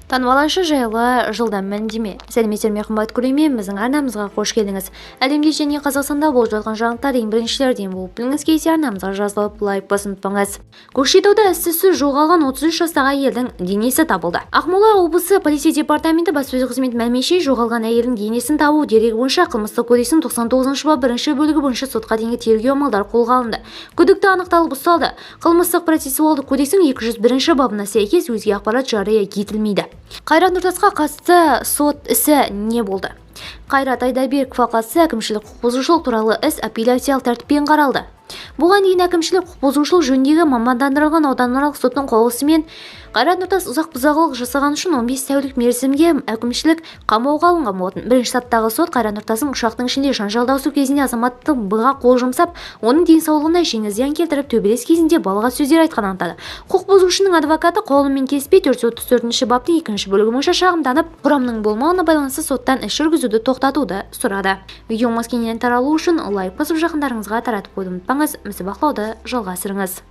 Танымал әнші жайлы жылдам мәлімдеме. Сәлеметсіздер ме, қымбат көрермен, біздің арнамызға қош келдіңіз. Әлемде және Қазақстанда болып жатқан жаңалықтар ең біріншілерден болып білгіңіз келсе, арнамызға жазылып, лайк басуды ұмытпаңыз. Көкшетауда із-түссіз жоғалған 33 жастағы әйелдің денесі табылды. Ақмола облысы полиция департаменті баспасөз қызметінің мәліметінше, жоғалған әйелдің денесін табу дерегі бойынша Қылмыстық кодекстің 99 бап бірінші бөлігі бойынша сотқа дейінгі тергеу амалдары қолға алынды. Күдікті анықталып, ұсталды. Қылмыстық процессуалдық кодекстің 201 бабына сәйкес өзге ақпарат жария етілмейді. Қайрат Нұртасқа қатысты сот ісі не болды? Қайрат Айдарбековқа қатысты әкімшілік құқық бұзушылық туралы іс апелляциялық тәртіппен қаралды. Бұған дейін әкімшілік құқық бұзушылық жөніндегі мамандандырылған ауданаралық соттың қаулысымен Қайрат Нұртас ұсақ бұзақылық жасағаны үшін 15 тәулік мерзімге әкімшілік қамауға алынған болатын. Бірінші сатыдағы сот Қайрат Нұртастың ұшақтың ішінде жанжалдасу кезінде азаматтық Б-ға қол жұмсап, оның денсаулығына жеңіл зиян келтіріп, төбелес кезінде балағат сөздер айтқанын анықтады. Құқық бұзушының адвокаты қаулымен келіспей, 434 баптың екінші бөлігі бойынша шағымданып, құрамның болмауына байланысты соттан іс жүргізуді тоқтатуды сұрады. Видеомыз кеңінен таралу үшін лайк басып, жақындарыңызға таратып қоюды ұмытпаңыз. Бізді бақылауды жалғастырыңыз.